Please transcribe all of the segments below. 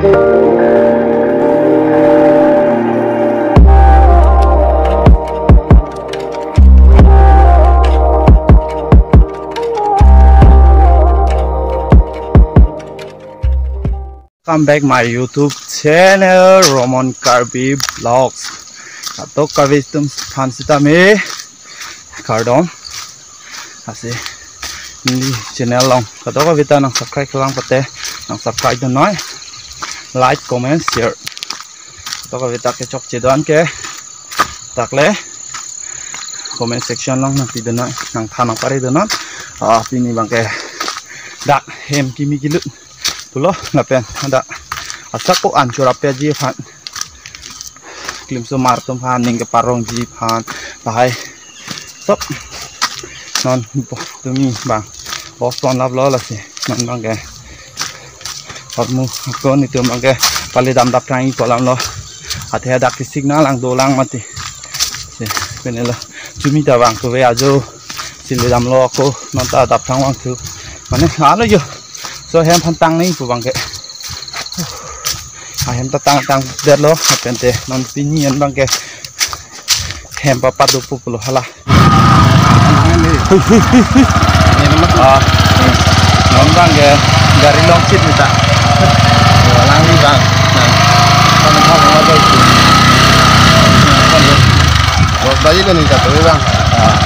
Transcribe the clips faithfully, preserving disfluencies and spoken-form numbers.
Come back my YouTube channel, Roman Karbi Vlogs. Kadokave kardom atum aphan sitame kardom. Lasi neli channel along kadokave ta nang subscribe klemkle pulote nang subscribe dunnoi, like, comment, share. Kadokave ta kechokche do-an ke tak le comment section along nangpi dunnoi, nangthan nangpare dunnoi. Ah, pini abangke dak hem kimi kilut pulo lapen dak asap ko an chorap peji aphan, klimsomar atum aphan, ning keparongji aphan, lahai sob non tumi abang bos ton laplo. Lasi non abangke hormu akon itum abangke pali dam dap trangi kolam lo. Athe dak ke signal lang dolang mati. Si, pine lo. Tumi ta abang kove ajo si le damlo ako, non ta dap thang vangthu. Mane, alo jo. So, hem aphan tang nangji pu abangke. Ahem ta tang tangdetlo, lapen te non pini an abangke hem papat dopo pulo hala. Ah, non abangke gari longchit nita. Alangli abang. Nah. Bos bayi kan nita to abang. Ah.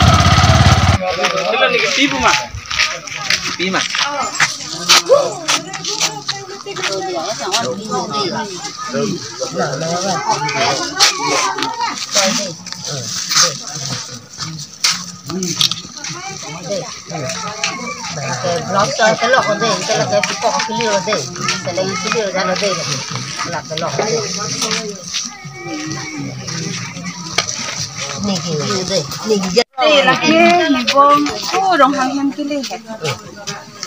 Pima. Blouse ta telok ode, telok ke pipok kili ode, seleng kili ode ode, la telok ode. Niki ode, niki ja. Te lake nibong ko Ronghang hem kele he.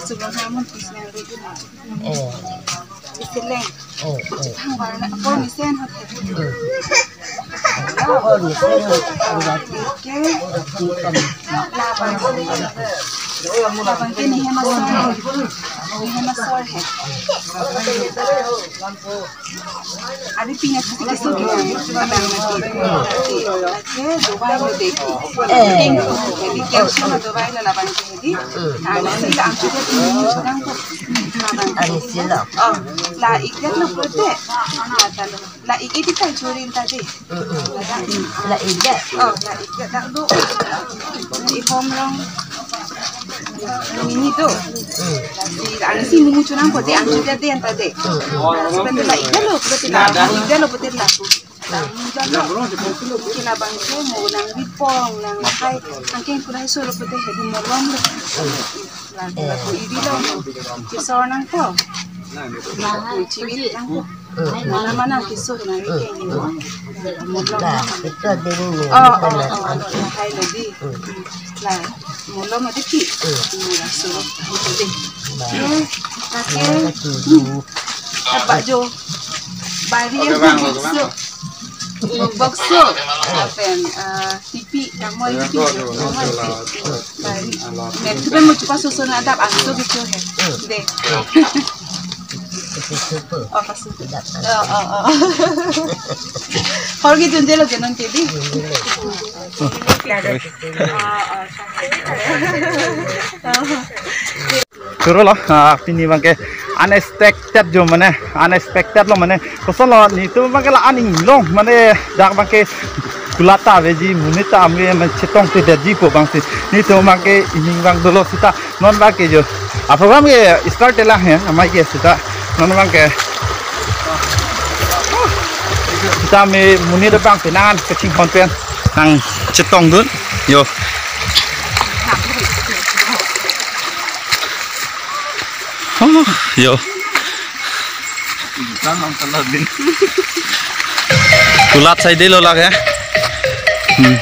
Subong hamun pisna ode. Oh. Iseleng. Oh, oh. Thang warna ko nisen hote. Hmm. Oh, nisen hote. Ke. Labang. Labang ke ni hem asor. Ni hem asor he. Abi pini aku pikir sendiri. Labang lagi. Lagi, Dubai lo de. Eh. Jadi, kerja Dubai lo labang ke di. Hmm. Ang sila ang sudah ini sudah ko. Labang. Ang sila. Oh, la ik det lo pulote. La ik iti kai chori ta de. Mm, mm. La ik det. Oh, la ik det dak do. La ik hom long. Mini do. Mm. Lasi, ani si mungu chonang ko de, ang chuja de anta de. Mm, mm. Sebentar la ik det lo, sebentar la ik det lo, sebentar la. Labang jalo. Ke labang ke mo nang bipong, nang hai, angkeng kurai solo pute hedi molom lo. Labang ko iri lo. Kesor nangpo. Ko chibit nangpo. Mana mana kesor nang ikeng lo. Molom. Nah, itu ada ini. Oh, oh, oh, oh. Hai lagi. Hmm. La, molom adi ki. Hmm. Molom solo. Itu deh. Nah. Eh, oke. Nah, itu. Apa jo? Bari. Oke, bang, oke, bang. Bokso. Bokso. Lapen, eh, tipi, kamoy tipi. Kamoy tipi. Bari. Mer tu ben mo chupa soso na adap angso gitu he. De. Oh, kasu. Oh, oh, oh. Hor ki junjelo ke non ke di. Oh, oh. Choro lo, ah, pini abangke unexpected jo mane, unexpected lo mane, koson lo netum abangke la aning long mane dak abangke kulat ta aveji, monit ta amge mane chetongtedetji pu abangsi, netum abangke ining abang dolo seta, non abangke jo, a program ke start telang he, amei ke seta, non abangke, seta me monit abang penang kachinghon pen, nang chetongdun, jo. Oh, jo. Kulat sai delo lake. Hmm.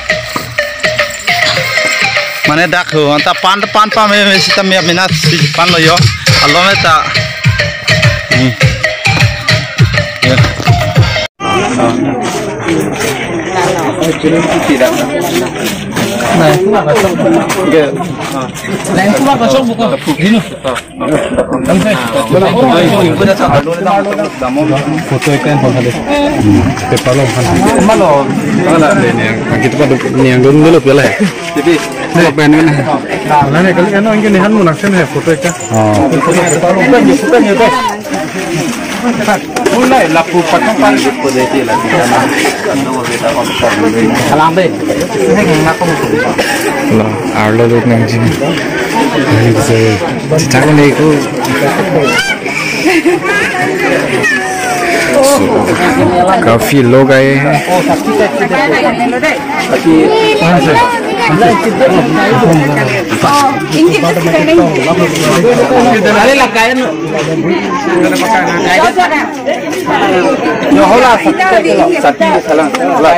Mane dak ho, anta pan pan pa me me sita me mina si pan lo jo. Alo me ta. Hmm. Jo. Lain kuma kosong buka. Dino. Foto ekta yang pakai. Paper lo kan. Mana? Mana? Ini yang kita pada ini yang dulu dulu pala. Jadi, ini band ini. Nah, ini kali ini yang ini han mo nang sen hai foto ekta. Oh. Mulai lapu patang pan. Salam deh. Lo, arlo lut nang jin. Ini se, cicak ini ku. So, काफी लोग आए हैं। Yo, hola, sati, sati, salam. Hola.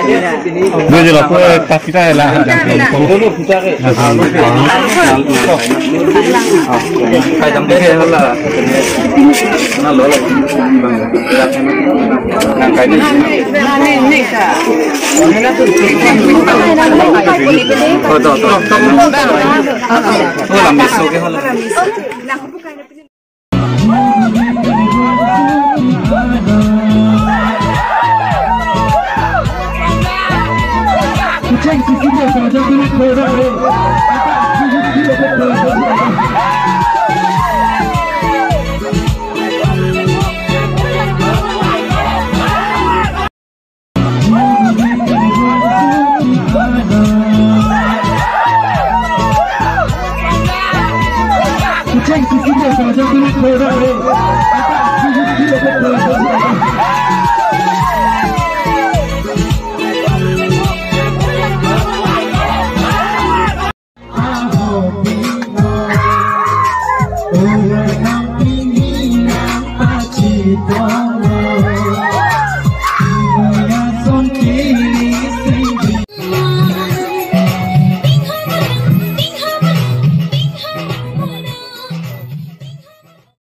Dua je lah, kue tak kita lah. Kai jam deh, hola. Na lo lo. Nang kai ni. Oh, to, to. Hola, miso ke hola.